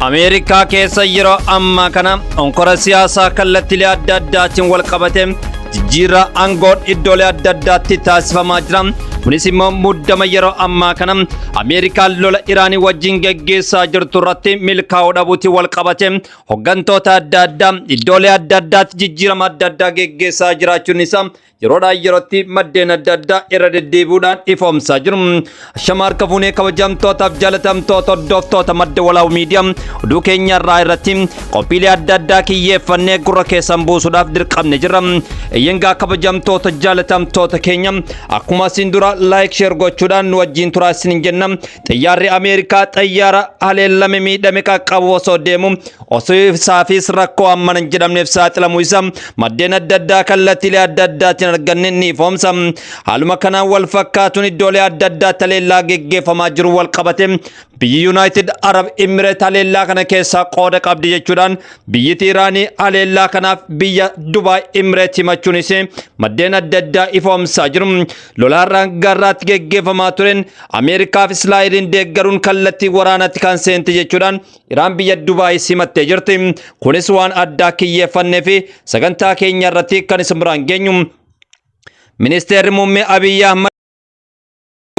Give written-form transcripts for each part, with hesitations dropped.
Ameerikaa keessa yeroo ammaa kana onkora siyaasaa kallattiilee adda addaatiin wal qabate jijjiirraa aangoon iddoolee adda addaatti taasifamaa jira. Kunis immoo muddama yeroo ammaa kana Ameerikaan lola Iraanii wajjin geggeessaa jirtu irratti milkaa'uu dhabuutiin wal qabate hoggantoota adda addaa iddoolee adda addaatti jijjiirama adda addaa geggeessaa jiraachuun isaa yeroodhaa yerootti maddeen adda addaa irra deddeebi'uudhaan ifoomsaa jiru. Ashama harka fuunee kabajamtootaaf jaalatamtoota hordoftoota Madda Walaabuu Miidiyaa, oduu keenya irraa irratti qophiilee adda addaa kiyyeeffannee gurra keessan buusuudhaaf dirqamne jirra. Eeyyangaa kabajamtoota jaalatamtoota keenya, akkuma isin dura like, share gochuudhaan nu wajjin turaa isin jenna. Xiyyaarri Ameerikaa xayyaara haleellame miidhame qaqqabu osoo deemu osoo isaafis rakkoo hammana hin jedhamneef saaxilamuu isaa maddeen adda addaa kallattiilee adda addaatiin arganne ni ifoomsa. Haaluma kanaan wal fakkaatuun iddoolee adda addaatti haleellaa geggeeffamaa jiru wal qabate biyyi Yuunaayitid Arab Imireet haleellaa kana keessaa qooda qabdi jechuudhaan biyyi Iraanii haleellaa kanaaf biyya Dubaay Imireet himachuunis maddeen adda addaa ifoomsaa jiru. Lolaarraan garraatti geggeeffamaa tureen Ameerikaa fi Israa'eliin deeggaruun kallattii waraanaatti kan seente jechuudhaan Iraan biyya Dubaay simattee jirti. Kunis waan addaa kiyyeeffannee fi sagantaa keenya irratti kan isin biraan geenyu. Ministeerri Muummee Abiyyi Ahmad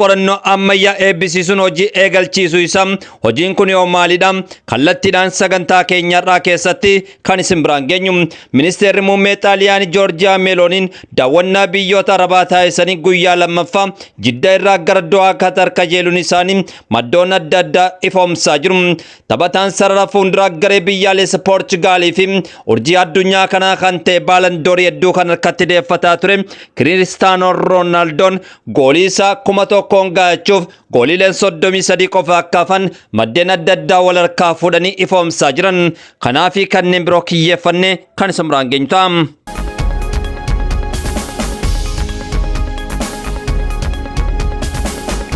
qorannoo ammayyaa eebbisiisuun hojii eegalchiisuu isaa, hojiin kun yoo maalidha? Kallattiidhaan sagantaa keenyarraa keessatti kan isin biraan geenyu. Ministeerri Muummee Xaaliyaanii Joorjiyaa Meelooniin daawwannaa biyyoota Arabaa taasisanii guyyaa lammaffaa Jidda irraa gara Dohaa Qatar qajeeluun isaanii maddoon adda addaa ifoomsaa jiru. Taphataan sarara fuulduraa garee biyyaalessa Poorchugaalii fi urjii addunyaa kanaa kan ta'e, Baalandoorii hedduu kan harkatti deeffataa ture Kiristaanoo Roonaaldoon goolii isaa 1000 ga'achuuf gooliileen 33 qofa akka hafan maddeen adda addaa wal harkaa fuudhanii ifoomsaa jiran. Kanaa fi kanneen biroo kiyyeeffannee kan isin biraan geenyu ta'a.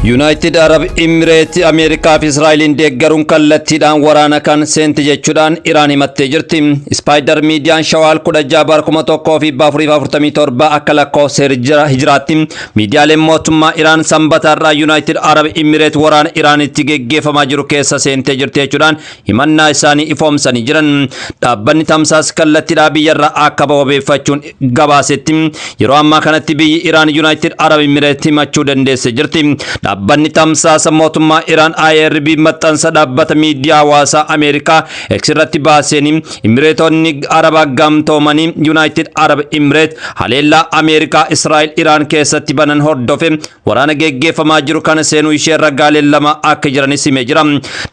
Yuunaayitid Arab Imireet Ameerikaa fi Israa'eliin deeggaruun kallattiidhaan waraana kan seente jechuudhaan Iraan himattee jirti. Ispaayiдар Miidiyaan Shawaal 16 bara 1447 akka lakkoofsa hijiraatti miidiyaaleen mootummaa Iraan Sanbata irraa Yuunaayitid Arab Imireet waraana Iraanitti geggeeffamaa jiru keessa seentee jirti jechuudhaan himannaa isaanii ifoomsanii jiran. Dhaabbanni tamsaasa kallattiidhaa biyyarraa akka wabeeffachuun gabaasetti yeroo ammaa kanatti biyyi Iraan Yuunaayitid Arab Imireet himachuu dandeesse jirti. Dhaabbanni tamsaasa mootummaa Iraan IRB maxxansa dhaabbata miidiyaa hawaasaa Ameerikaa X irratti baaseen Imireetonni Arabaa gamtoomanii, Yuunaayitid Arab Imireet, haleellaa Ameerikaa Israa'el Iraan keessatti banan hordofe waraana geggeeffamaa jiru kana seenuu ishee ragaaleen lama akka jiranis himee jira.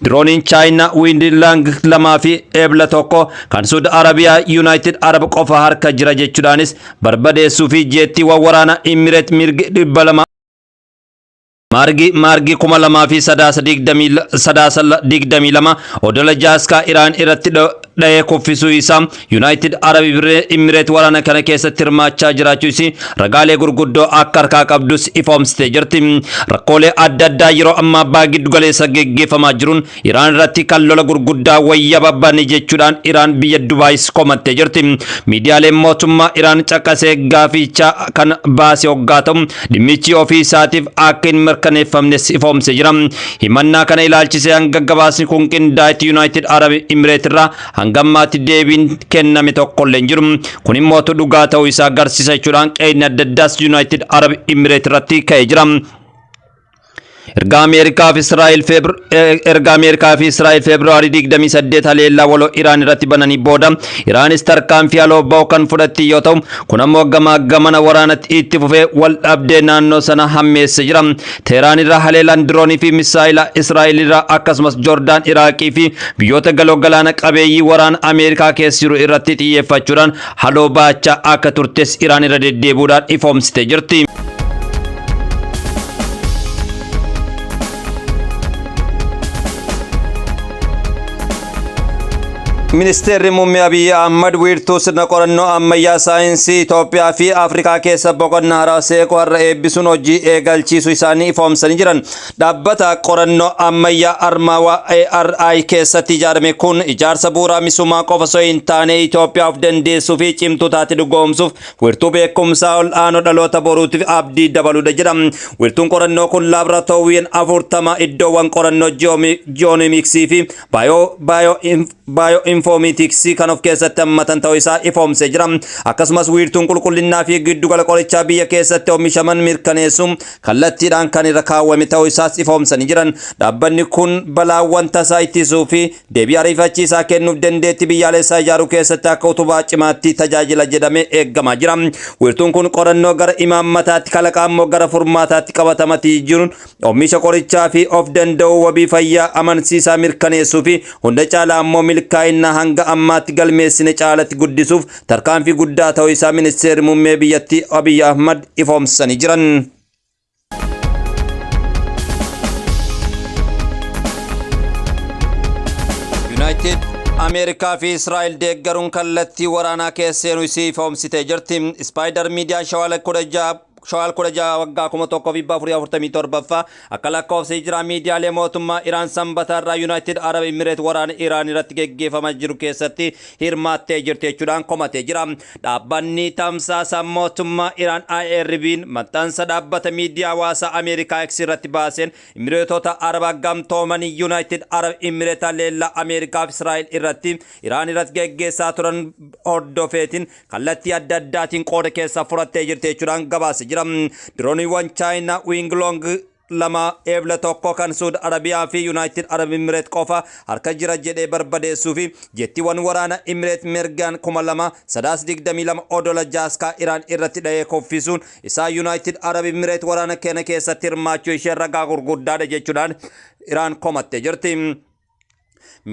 Dirooniin Chaayinaa Wiindilang 2 fi Eebla 1 kan Suud Arabiyaa Yuunaayitid Arab qofa harka jira jechuudhaanis barbadeessuu fi jeettiiwwan waraanaa Imireet mirgi 200 Maargi 2000 fi 9/22 odola Jaaskaa Iraan irratti dha'ee kuffisuu isaa Yuunaayitid Arab Imireet waraana kana keessatti hirmaachaa jiraachuu isii ragaalee gurguddoo akka harkaa qabdus ifoomsitee jirti. Rakkoolee adda addaa yeroo ammaa baha giddu galeessa geggeeffamaa jiruun Iraan irratti kan lola gurguddaa wayya babbane jechuudhaan Iraan biyya Dubaayis komattee jirti. Miidiyaaleen mootummaa Iraan caqasee gaaficha kan baase hoggaa ta'u dhimmichi ofii isaatiif akka hin mirkaneeffamnes ifoomsee jira. Himannaa kana ilaalchisee hanga gabaasni kun qindaa'etti Yuunaayitid Arab Imireet irraa hanga ammaatti deebiin kenname tokkollee hin jiru. Kun immoo dhugaa ta'uu isaa agarsiisa jechuudhaan qe'inni adda addaas Yuunaayitid Arab Imireet irratti ka'ee jira. Erga Ameerikaa fi Israa'el Feebruaarii 28 haleellaa waloo Iraan irratti bananii booda Iraanis tarkaanfii haloo ba'u kan fudhatte yoo ta'u, kun ammoo gamaa gamana waraanatti itti fufee wal dhabdee naannoo sana hammeessee jira. Teheraan irraa haleellaan diroonii fi misaayila Israa'el irraa akkasumas Joordaan, Iraaqii fi biyyoota galoo galaana qabeeyyii waraana Ameerikaa keessa jiru irratti xiyyeeffachuudhaan haloo baachaa akka turtes Iraan irra deddeebi'uudhaan ifoomsitee jirti. Ministeerri Muummee Abiyyi Ahmad wiirtuu sirna qorannoo ammayyaa saayinsii Itoophiyaa fi Afrikaa keessa boqonnaa haaraa seequu har'a eebbisuun hojii eegalchiisuu isaanii ifoomsanii jiran. Dhaabbata qorannoo ammayyaa Armaawaa ARI keessatti ijaarame kun ijaarsa bu'uuraa misoomaa qofa osoo hin taane, Itoophiyaa of dandeessuu fi cimtuu taate dhugoomsuuf wiirtuu beekumsaa ol aanoo dhaloota boruutiif abdii dabaluudha jedha. Wiirtuun qorannoo kun laaboraatoowiin 40, iddoowwan qorannoo genomics fi bioinformatics kan of keessatti hammatan ta'uu isaa ifoomsee jira. Akkasumas wiirtuun qulqullinnaa fi giddugala qorichaa biyya keessatti oomishaman mirkaneessuun kallattiidhaan kan irra kaawwame ta'uu isaas ifoomsanii jiran. Dhaabbanni kun balaawwan tasaa ittisuu fi deebii ariifachiisaa kennuuf dandeettii biyyaalessaa ijaaruu keessatti akka utubaa cimaatti tajaajila jedhamee eeggamaa jira. Wiirtuun kun qorannoo gara imaammataatti, kalaqaa immoo gara furmaataatti qabatamatii jiruun oomisha qorichaa fi of danda'uu, wabii fayyaa amansiisaa mirkaneessuu fi hunda caalaa immoo milkaa'ina hanga ammaatti galmeessine caalatti guddisuuf tarkaanfii guddaa ta'uu isaa ministeerri muummee biyyattii Abiy Ahmad ifoomsanii jiran. Yuunaayitid Ameerikaa fi Israa'el deeggaruun kallattii waraanaa keessa seenuu isii ifoomsitee jirti. Ispaayiдар Miidiyaa Shawaala 16, Shawaal 16, waggaa 1447ffaa akka lakkoofsa hijiraa, miidiyaalee mootummaa Iraan sanbata irraa Yuunaayitid Arab Imireet waraana Iraan irratti geggeeffamaa jiru keessatti hirmaattee jirti jechuudhaan komatee jira. Dhaabbanni tamsaasa mootummaa Iraan IRB'n maxxansa dhaabbata miidiyaa hawaasaa Ameerikaa X irratti baaseen, Imireetota Arabaa Gamtoomanii Yuunaayitid Arab Imireet leellaa Ameerikaa fi Israa'el irratti Iraan irratti geggeessaa turan hordofeetiin kallattii adda addaatiin qooda keessa fudhattee jirti jechuudhaan gabaasee jira. Dirooniiwwan Chaayinaa Wing Loong 2 Eebla 1 kan Suud Arabiyaa fi Yuunaayitid Arab Imireet qofa harka jira jedhee barbadeessuu fi jettiiwwan waraana Imireet Mirgaan 2000 Sadaas 22 odola Jaaskaa Iraan irratti dhahee kuffisuun isaa Yuunaayitid Arab Imireet waraana kana keessatti hirmaachuu ishee ragaa gurguddaadha jechuudhaan Iraan komattee jirti.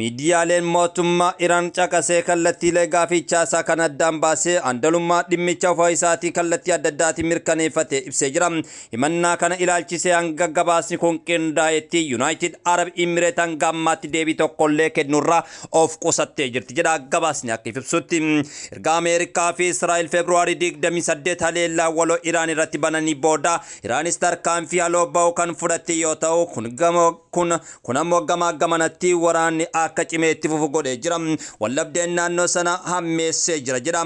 Miidiyaaleen mootummaa Iraan caqasee kallattiilee gaafichaa kan addaan baasee andalummaa dhimmicha ofii isaatii kallattii adda addaatiin mirkaneeffate ibsee jira. Himannaa kana ilaalchisee hanga gabaasni kun qindaa'etti Yuunaayitid Arab Imireet hanga ammaatti deebii tokkollee kennurraa of qusattee jirti jedha gabaasni akka ibsutti. Erga Ameerikaa fi Israa'el Feebruaarii 28 haleellaa waloo Iraan irratti bananii booda Iraanis tarkaanfii haloo ba'uu kan fudhatte yoo ta'u, kun ammoo gamaa gamanatti waraanni akka cimee itti fufu godhee jira. Wallabdeen naannoo sana hammeessee jira jedha.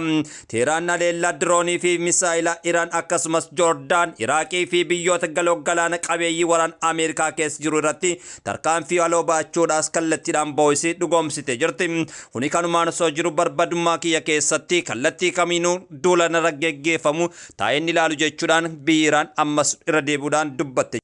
Teheraan haleellaa diroonii fi misaayilaa Iraan akkasumas Joordaan, Iraaqii fi biyyoota galoo galaana qabeeyyii waraan Ameerikaa keessa jiru irratti tarkaanfii haloo baachuudhaas kallattiidhaan boo'isii dhugoomsitee jirti. Kuni kanumaan osoo jiru, barbadummaa kiyya keessatti kallattii kamiinuu duula narra geggeeffamu taa'een ilaalu jechuudhaan biyyi Iraan ammas irra deebi'uudhaan dubbatte.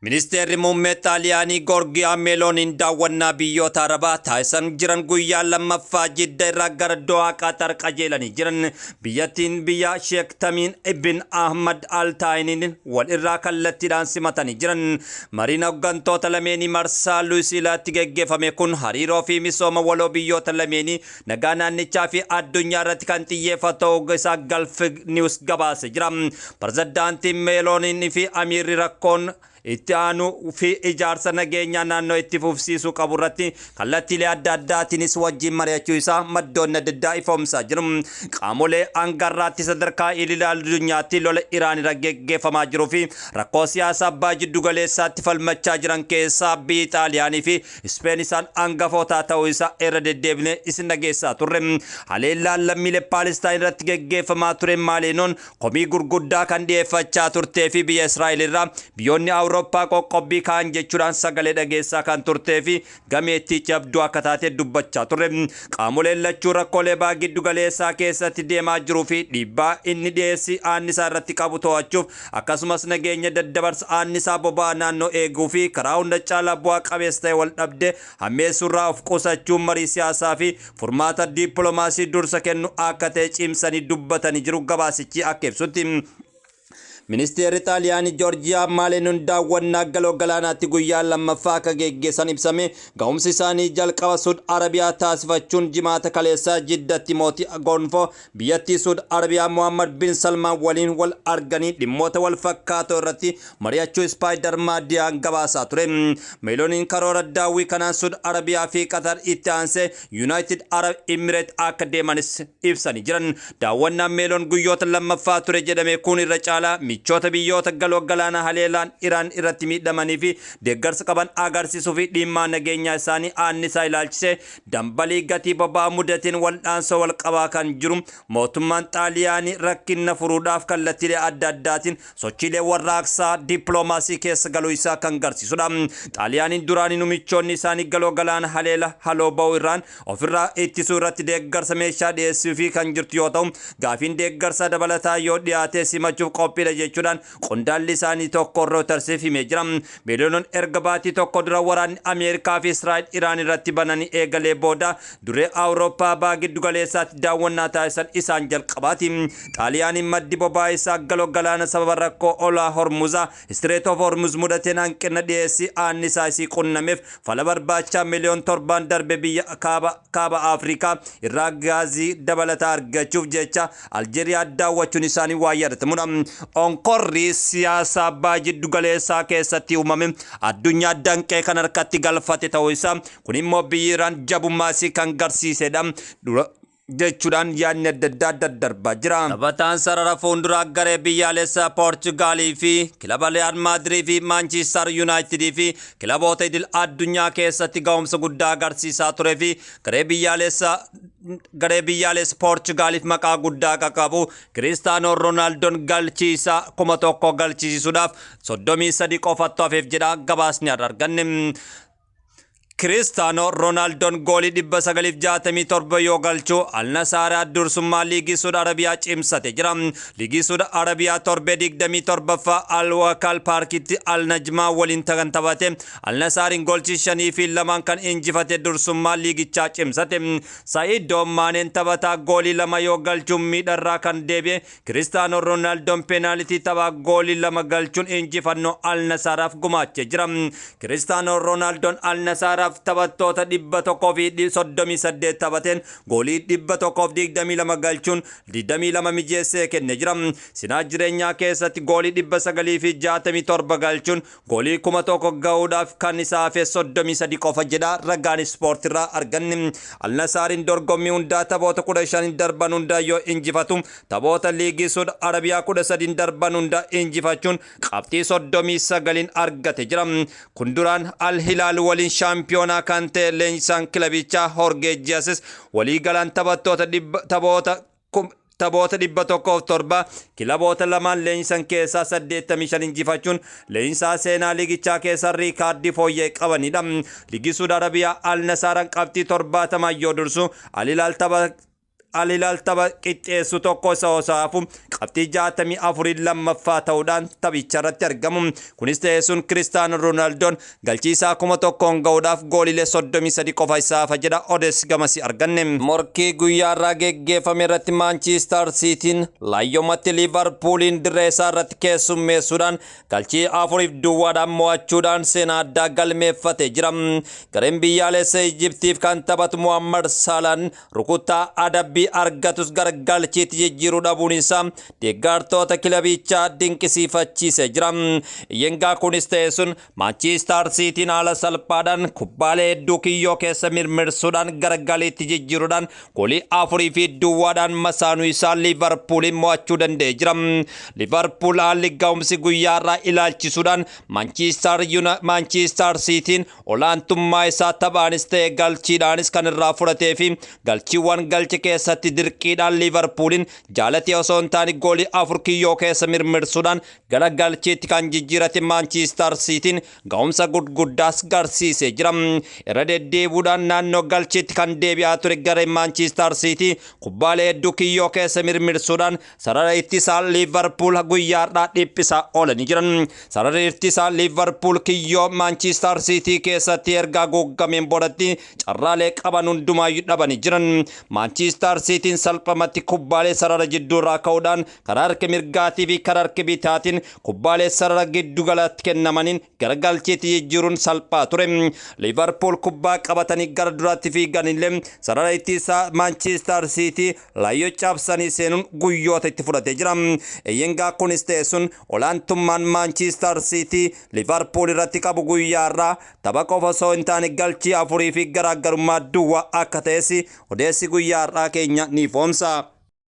Ministeerri muummee Xaaliyaanii Goorgiyaa Meelooniin daawwannaa biyyoota Arabaa taasisan jiran guyyaa lammaffaa Jidda irraa gara Dohaa Qatar qajeelanii jiran. Biyyattiin biyya Sheek Tamiin Ibn Ahmad Al Taayiniin wal irraa kallattiidhaan simatanii jiran. Mariin hooggantoota lameenii marsaa Luusiilaatti geggeeffame kun hariiroo fi misooma waloo biyyoota lameenii, nagaa naannichaa fi addunyaa irratti kan xiyyeeffatu ta'uu isaa Gulf News gabaasee jira. Pirezidaantiin Meelooniin fi Amiirri rakkoon itti aanuu fi ijaarsa nageenyaa naannoo itti fufsiisuu qabu irratti kallattiilee adda addaatiinis wajjin mari'achuu isaa maddoonni adda addaa ifoomsaa jiru. Qaamolee hangarraatti sadarkaa idil addunyaatti lola Iraan irra geggeeffamaa jiruu fi rakkoo siyaasaa abbaa jiddu galeessaatti falmachaa jiran keessaa biyyi Xaaliyaanii fi Ispeen isaan hangafootaa ta'uu isaa irra deddeebinee isin dhageessaa turre. Haleellaan lammiilee Paalistaan irratti geggeeffamaa ture Maaliinoon komii gurguddaa kan dhiyeeffachaa turtee fi biyya Israa'el irraa biyyoonni Awurooppaa qoqqobbii kaan jechuudhaan sagalee dhageessaa kan turtee fi gameettii cabduu akka taate dubbachaa turre. Qaamoleen lachuu rakkoolee baa giddu galeessaa keessatti deemaa jiruu fi dhiibbaa inni dhiyeessii aannisaa irratti qabu to'achuuf, akkasumas nageenya daddabarsa aannisaa boba'aa naannoo eeguu fi karaa hunda caalaa bu'aa qabeessa ta'e wal dhabdee hammeessuurraa of qusachuun marii siyaasaa fi furmaata dippiloomaasii dursa kennu akka ta'e cimsanii dubbatanii jiru gabaasichi akka ibsutti. Ministeerri Xaaliyaanii Joorjiyaa Maaleenoon daawwannaa galoo galaanaatti guyyaa lammaffaa akka geggeessan ibsame. Ga'umsi isaanii jalqaba Suud Arabiyaa taasifachuun Jimaata kaleessaa Jiddatti mootii gonfoo biyyattii Suud Arabiyaa Muhammad bin Salmaan waliin wal arganii dhimmoota wal fakkaatoo irratti mari'achuu Ispaayiдар Maadiyaan gabaasaa ture. Meelooniin karoora daawwii kanaan Suud Arabiyaa fi Qatar itti aansee Yuunaayitid Arab Imireet akka deemanis ibsanii jiran. Daawwannaan Meeloon guyyoota lammaffaa ture jedhame kun irra caalaa michoota biyyoota galoo galaanaa haleelaan Iraan irratti miidhamanii fi deeggarsa qaban agarsiisuu fi dhimma nageenyaa isaanii aannisaa ilaalchisee dambalii gatii boba'aa mudateen wal'aansoo wal qabaa kan jiru mootummaan Xaaliyaanii rakkina furuudhaaf kallattiilee adda addaatiin sochiilee warraaqsaa dippiloomaasii keessa galuu isaa kan agarsiisudha. Xaaliyaaniin duraanii michoonni isaanii galoo galaana haleela haloo ba'uu irraan ofirraa ittisuu irratti deeggarsa meeshaa dhiyeessuu fi kan jirtu yoo ta'u, gaafiin deeggarsa dabalataa yoo dhiyaate simachuuf qophiidha jechuudhaan qondaalli isaanii tokko Rootarsiif himee jira. Meelooniin erga baatii tokko dura waraanni Ameerikaa fi Israa'el Iraan irratti bananii eegalee booda duree Awurooppaa baha giddu galeessaatti daawwannaa taasisan isaan jalqabaati. Xaaliyaaniin maddi boba'aa isaa galoo galaana sababa rakkoo olaa Hormuzaa, Strait of Hormuz, mudateen hanqina dhiyeessii aannisaa isii qunnameef fala barbaachaa miliyoon 7n darbe biyya kaaba Afrikaa irraa gaazii dabalataa argachuuf jecha Aljeeriyaa daawwachuun isaanii waa yaadatamudha. Onkorri siyaasaa baha jiddu galeessaa keessatti uumame addunyaa danqee kan harkatti galfate ta'uu isaa, kun immoo biyyi Iraan jabummaa isii kan garsiisedha jechuudhaan yaadni adda addaa daddarbaa jira. Taphataan sarara fuulduraa garee biyyaalessaa Poorchugaalii fi kilaba Real Maadrii fi Maanchiistar Yuunaayitidii fi kilaboota idil addunyaa keessatti ga'umsa guddaa agarsiisaa turee fi garee biyyaalessa Poorchugaaliif maqaa guddaa qaqqabu Kiristaanoo Roonaaldoon galchii isaa 1000 galchisiisuudhaaf 33 qofattu hafeef jedha gabaasni har'a arganne. Kiristaanoo Roonaaldoon goolii 967 yoo galchu Alnasaaraa dursummaa liigii Suud Arabiyaa cimsate jira. Liigii Suud Arabiyaa torbee 27ffaa Alwakaal Paarkitti Alnajmaa waliin kan taphate Alnasaariin golchii 5-2 kan injifate dursummaa liigichaa cimsate. Sa'iidoo Maaneen taphataa goolii 2 yoo galchuun miidharraa kan deebi'e Kiristaanoo Roonaaldoon peenaalitii taphaa goolii 2 galchuun injifannoo Alnasaaraaf gumaachee jira. Kiristaanoo Roonaaldoon Alnasaaraaf taphattoota 138 taphateen goolii 122 galchuun 22 mijeessee kenne jira. Sinaa jireenyaa keessatti goolii 967 galchuun goolii 1000 gahuudhaaf kan isaa hafe 33 qofa jedha ragaan ispoortiirraa arganne. Alnasaariin dorgommii hundaa taphoota 15 darban hundaa yoo injifatu, taphoota liigii Suud Arabiyaa 13 darban hundaa injifachuun qabxii 39 argate jira. Kun duraan Al Hilaal waliin shaampiyoonaa kan ta'e leenjisaan kilabichaa Jorge Jesus waliigalaan taphattoota taphoota 107 kilaboota lamaan leenjisan keessaa 85 injifachuun leenjisaa seenaa liigichaa keessa riikaardii fooyyee qabanidha. Liigii Suud Arabiyaa Al Nasaaraan qabxii 70 yoo dursu, Al Hilaal tapha qixxeessu tokko isa osaafu qabxii 64 lammaffaa ta'uudhaan taphicha irratti argamu. Kunis ta'ee sun Kiristaanoo Roonaaldoon galchii isaa 1000n ga'uudhaaf goolilee 33 qofa isaa jedha odeessi gamasii arganne. Morkii guyyaa irraa geggeeffame irratti Maanchiistar Siitiin laayyomatti Liivarpuuliin dirree isaa irratti keessummeessuudhaan galchii 4-0dhaan mo'achuudhaan seenaa addaa galmeeffatee jira. Gareen biyyaalessa Ijiptiif kan taphatu Muhammad Salaan rukuttaa adabbii argatus gara galchiitti jijjiiruu dhabuun isaa deeggartoota kilabichaa dinqisiifachiisee jira. Yengaa kunis ta'e sun Maanchiistar Siitiin haala salphaadhaan kubbaalee hedduu kiyyoo keessa mirmirsuudhaan gara galiitti jijjiiruudhaan goolii 4-0dhaan masaanuu isaa Liivarpuuliin mo'achuu danda'ee jira. Liivarpuul haalli ga'umsi guyyaa irraa ilaalchisuudhaan Maanchiistar Siitiin olaantummaa isaa taphaanis ta'e galchiidhaanis kan irraa fudhatee fi galchiiwwan galche keessatti dirqiidhaan Liivarpuuliin jaalatee osoo hin taane goolii 4 kiyyoo keessa mirmirsuudhaan gara galchiitti kan jijjiirate Maanchiistar Siitiin ga'umsa gurguddaas garsiisee jira. Irra deddeebiidhaan naannoo galchiitti kan deebi'aa ture gareen Maanchiistar Siitii kubbaalee hedduu kiyyoo keessa mirmirsuudhaan sarara ittisaa Liivarpuul guyyaadhaa dhiphisaa oolanii jiran. Sarara ittisaa Liivarpuul kiyyoo Maanchiistar Siitii keessatti erga guugameen boodatti carraalee qaban hundumaayyuu dhabanii jiran. Maanchiistar Siitiin salphamatti kubbaalee sarara jidduurraa ka'uudhaan karaa harka mirgaatii fi karaa harka bitaatiin kubbaalee sarara giddu galatti kennamaniin gara galchiitti jijjiiruun salphaa ture. Liverpool kubbaa qabatanii gara duraatti fiiganillee sarara ittisaa Manchester City laayyoo cabsanii seenuun guyyoota itti fudhatee jira. Eeyyengaa kunis ta'e sun, olaantummaan Manchester City Liverpool irratti qabu guyyaa irraa tapha qofa osoo hin taane galchii 4 fi garaagarummaa duwwaa akka ta'es odeessi guyyaa har'aa keenya ni foomsa.